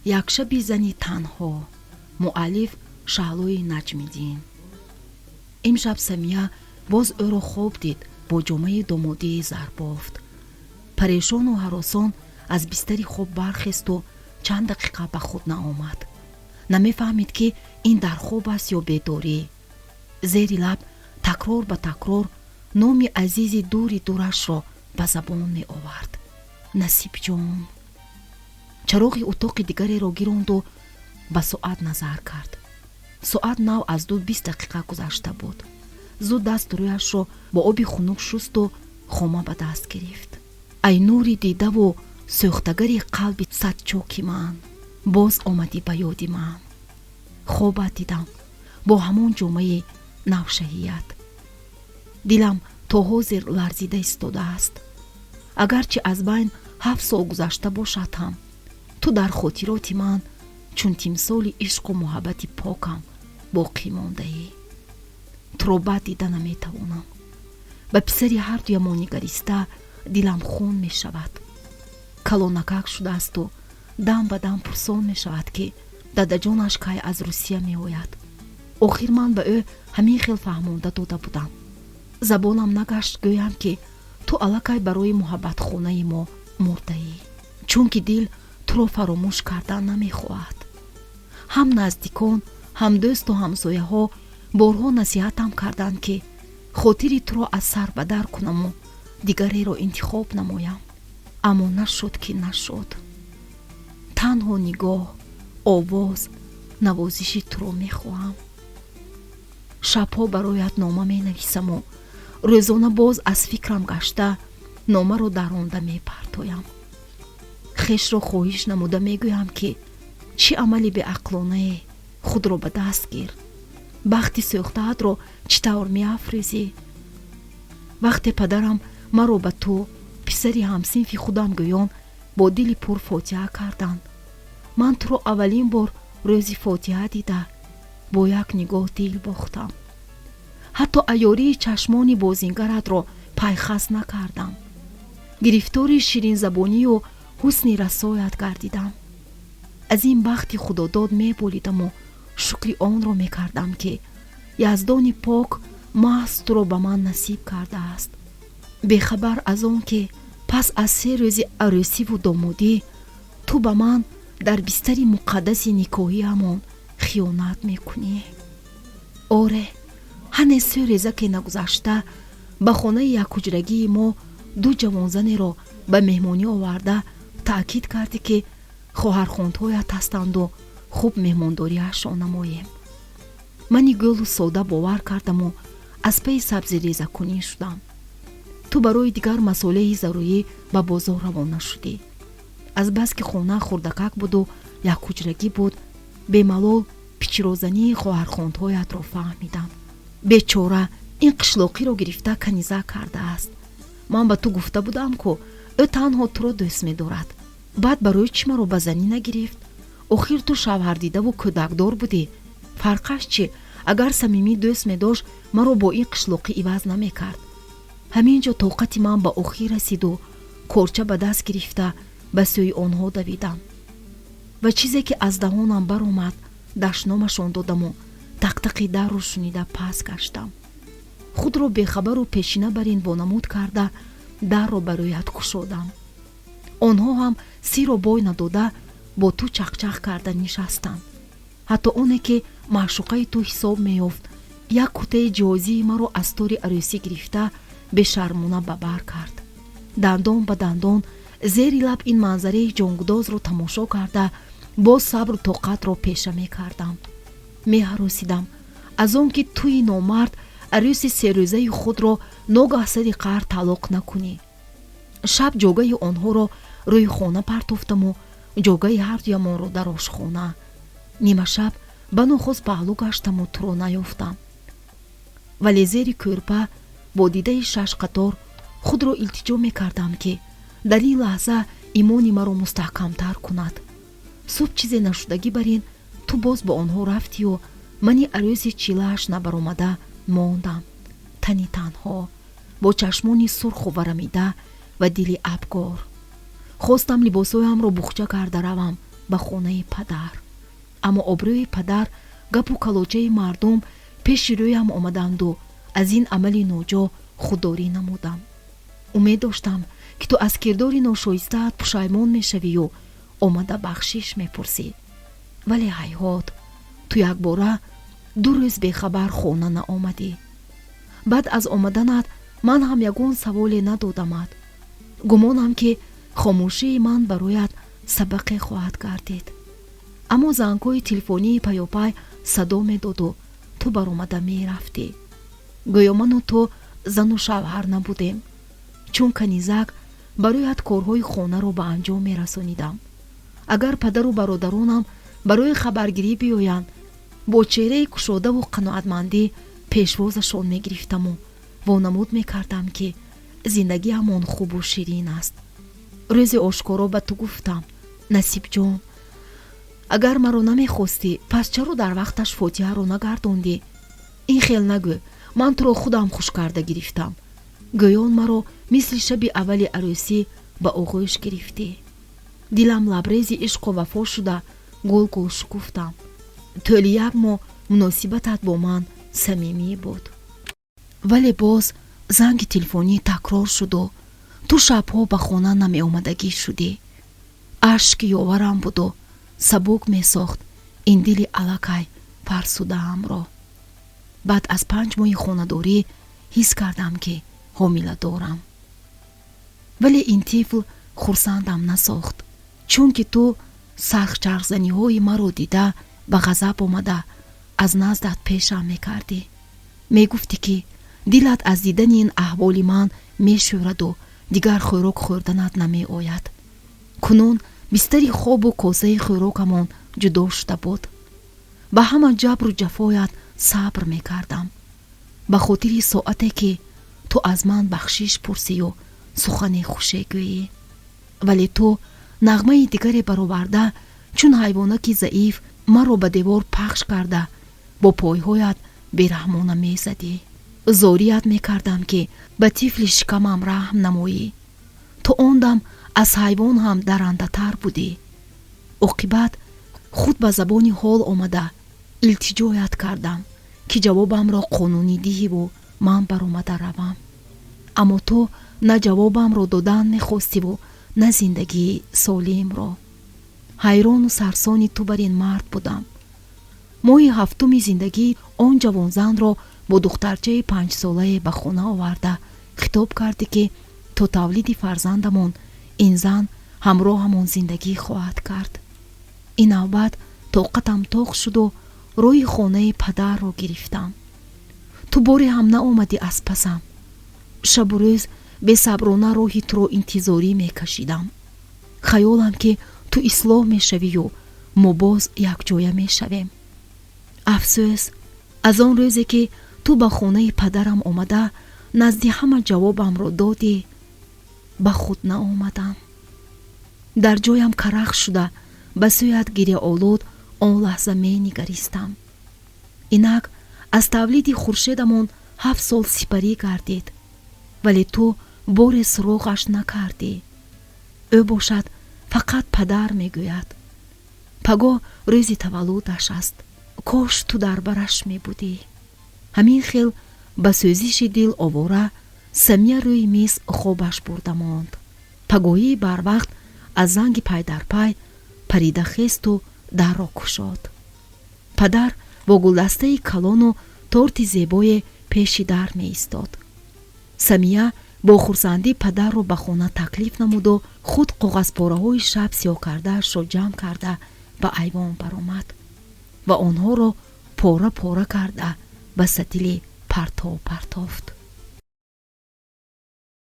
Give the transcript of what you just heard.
Якшаби зани танҳо. Муаллиф Шаҳлои Наҷмиддин. Имшаб Самия боз ӯро хоб дид бо ҷомаи домодии зарбофт. Парешону ҳаросон аз бистари хоб бархесту чанд дақиқа ба худ наомад. Намефаҳмид, ки ин дар хоб аст ё бедорӣ. Зери лаб такрор ба такрор номи азизи дури дурашро ба забон меовард: «Насибҷон». Чароғи утоқи дигареро гиронду ба соат назар кард. Соат нав аз 2:20 гузашта буд. Зуд дасту рӯяшро бо оби хунук шусту хома ба даст гирифт. «Ай нури дидаву сӯхтагари қалби садчоки ман, боз омадӣ ба ёди ман. Хобат дидам бо ҳамон ҷомаи навшаҳият. Дилам то ҳозир ларзида истодааст. Агарчи аз байн 7 сол гузашта бошад ҳам, ту дар хотироти ман чун тимсоли ишқу муҳаббати покам боқӣ мондаӣ. Туро бад дида наметавонам. Ба писари ҳардуямон нигариста, дилам хун мешавад. Калонакак шудаасту дам ба дам пурсон мешавад, ки дадаҷонаш кай аз Русия меояд. Охир ман ба ӯ ҳамин хел фаҳмонда дода будам. Забонам нагашт гӯям, ки ту аллакай барои муҳаббатхонаи мо мурдаӣ, чунки дил туро фаромӯш кардан намехоҳад. Ҳам наздикон, ҳам дӯсту ҳамсояҳо борҳо насиҳатам карданд, ки хотири туро аз сар ба дар кунаму дигареро интихоб намоям, аммо нашуд, ки нашуд. Танҳо нигоҳ, овоз, навозиши туро мехоҳам. Шабҳо бароят нома менависаму рӯзона боз аз фикрам гашта, номаро даронда мепартоям. Хешро хоҳиш намуда мегӯям, ки чӣ амали беақлонае, худро ба даст гир, бахти сӯхтаатро чӣ тавр меафрӯзӣ? Вақте падарам маро ба ту, писари ҳамсинфи худам гӯён, бо дили пур фотиҳа карданд, ман туро аввалин бор рӯзи фотиҳа дида, бо як нигоҳ дил бохтам. Ҳатто аёрии чашмони бозингаратро пайхас накардам. Гирифтори ширинзабонию ҳусни расоят гардидам. Аз ин бахти худодод меболидаму шукри онро мекардам, ки Яздони пок маҳз туро ба ман насиб кардааст. Бехабар аз он ки пас аз 3 рӯзи арӯсиву домодӣ ту ба ман дар бистари муқаддаси никоҳиамон хиёнат мекунӣ. Оре, ҳане 3 рӯза ки нагузашта, ба хонаи якҳуҷрагии мо ду ҷавонзанеро ба меҳмонӣ оварда, таъкид кардӣ, ки хоҳархондҳоят ҳастанду хуб меҳмондориашон намоем. Мани гӯлу сода бовар кардаму аз паи сабзирезакунӣ шудам. Ту барои дигар масолеҳи зарурӣ ба бозор равона шудӣ. Азбаски хона хурдакак буду якҳуҷрагӣ буд, бемалол пичирозании хоҳархондҳоятро фаҳмидам. Бечора, ин қишлоқиро гирифта каниза кардааст. Ман ба ту гуфта будам, ку ӯ танҳо туро дӯст медорад. Баъд барои чӣ маро ба занӣ нагирифт? Охир ту шавҳардидаву кӯдакдор будӣ. Фарқаш чӣ? Агар самимӣ дӯст медошт, маро бо ин қишлоқӣ иваз намекард». Ҳамин ҷо тоқати ман ба охир расиду корча ба даст гирифта, ба сӯи онҳо давидам ва чизе ки аз даҳонам баромад, дашномашон додаму тақтақи дарро шунида пас гаштам. Худро бехабару пешина бар ин вонамуд карда, дарро ба рӯят кушодам. Онҳо ҳам сирро бой надода, бо ту чақчақ карда нишастанд. Ҳатто оне ки маъшуқаи ту ҳисоб меёфт, як куртаи ҷиҳозии маро аз тори арӯсӣ гирифта, бешармона ба бар кард. Дандон ба дандон, зери лаб ин манзараи ҷонгудозро тамошо карда, боз сабру тоқатро пеша мекардам. Меҳаросидам аз он ки туи номард арӯси серӯзаи худро ногаҳ сари қаҳр талоқ накунӣ. Шаб ҷогаи онҳоро рӯи хона партофтаму ҷогаи ҳардуямонро дар ошхона. Нимашаб ба нохост паҳлӯ гаштаму туро наёфтам, вале зери кӯрпа бо дидаи шашқатор худро илтиҷо мекардам, ки дар ин лаҳза имони маро мустаҳкамтар кунад. Субҳ чизе нашудагӣ бар ин ту боз бо онҳо рафтию мани арӯси чилааш набаромада мондам, тани танҳо, бо чашмони сурху варамида ва дили абгор. Хостам либосҳоямро бухча карда равам. Ба хонаи падар. Аммо обрӯи падар, гапу калочаи мардум пеши рӯям омаданду аз ин амали ноҷо худдорӣ намудам. Умед доштам, ки ту аз кирдори ношоистаат пушаймон мешавию омада бахшиш мепурсӣ. Вале ҳайҳот, ту якбора 2 рӯз бехабар хона наомадӣ. Баъд аз омаданат ман ҳам ягон саволе надодамад. Гумонам, ки хомӯшии ман бароят сабақе хоҳад гардид. Аммо зангҳои телефонии паёпай садо медоду ту баромада мерафтӣ. Гӯё ману ту зану шавҳар набудем. Чун канизак бароят корҳои хонаро ба анҷом мерасонидам. Агар падару бародаронам барои хабаргирӣ биёянд, бо чеҳраи кушодаву қаноатмандӣ пешвозашон мегирифтаму вонамуд мекардам, ки зиндагиамон хубу ширин аст. Рӯзи ошкоро ба ту гуфтам: «Насибҷон, агар маро намехостӣ, пас чаро дар вақташ фотиҳаро нагардондӣ?» «Ин хел нагӯ, ман туро худам хуш карда гирифтам», гӯён маро мисли шаби аввали арӯсӣ ба оғӯш гирифтӣ. Дилам лабрези ишқу вафо шуда, гул-гул шукуфтам. Тӯли як моҳ муносибатат бо ман самимӣ буд. Вале боз занги телефонӣ такрор шуду ту шабҳо ба хона намеомадагӣ шудӣ. Ашки ёварам буду сабук месохт ин дили аллакай фарсудаамро. Баъд аз 5 моҳи хонадорӣ ҳис кардам, ки ҳомила дорам. Вале ин тифл хурсандам насохт, чунки ту сархчархзаниҳои маро дида, ба ғазаб омада, аз наздат пешам мекардӣ. Мегуфтӣ, ки дилат аз дидани ин аҳволи ман мешӯраду дигар хӯрок хӯрданат намеояд. Кунун бистари хобу косаи хӯрокамон ҷудо шуда буд. Ба ҳама ҷабру ҷафоят сабр мекардам ба хотири соате, ки ту аз ман бахшиш пурсию сухане хуше гӯӣ. Вале ту нағмаи дигаре бароварда, чун ҳайвонаки заиф маро ба девор пахш карда, бо пойҳоят бераҳмона мезадӣ. Зорият мекардам, ки ба тифли шикамам раҳм намоӣ. Ту он дам аз ҳайвон ҳам дарандатар будӣ. Оқибат худ ба забони ҳол омада, илтиҷоят кардам, ки ҷавобамро қонунӣ диҳиву ман баромада равам. Аммо ту на ҷавобамро додан мехостиву на зиндагии солимро. Ҳайрону сарсони ту бар ин мард будам. Моҳи ҳафтуми зиндагӣ он ҷавонзанро бо духтарчаи 5-солае ба хона оварда, хитоб кардӣ, ки то тавлиди фарзандамон ин зан ҳамроҳамон зиндагӣ хоҳад кард. Ин навбат тоқатам тоқ шуду роҳи хонаи падарро гирифтам. Ту боре ҳам наомадӣ аз пасам. Шабу рӯз бесаброна роҳи туро интизорӣ мекашидам. Хаёлам, ки ту ислоҳ мешавию мо боз якҷоя мешавем. Афсӯс, аз он рӯзе, ки ту ба хонаи падарам омада, назди ҳама ҷавобамро додӣ, ба худ наомадам. Дар ҷоям карах шуда, ба сӯят гиряолуд он лаҳза менигаристам. Инак аз тавлиди Хуршедамон 7 сол сипарӣ гардид, вале ту боре суроғаш накардӣ. Ӯ бошад фақат падар мегӯяд. Пагоҳ рӯзи таваллудаш аст. Кош ту дар бараш мебудӣ. Ҳамин хел ба сӯзиши дил овора Самия рӯи миз хобаш бурда монд. Пагоҳии барвақт аз занги пайдарпай парида хесту дарро кушод. Падар бо гулдастаи калону торти зебое пеши дар меистод. Самия бо хурсандӣ падарро ба хона таклиф намуду худ коғазпораҳои шаб сиёҳ кардаашро ҷамъ карда, ба айвон баромад ва онҳоро пора пора карда, ба сатили партов партофт.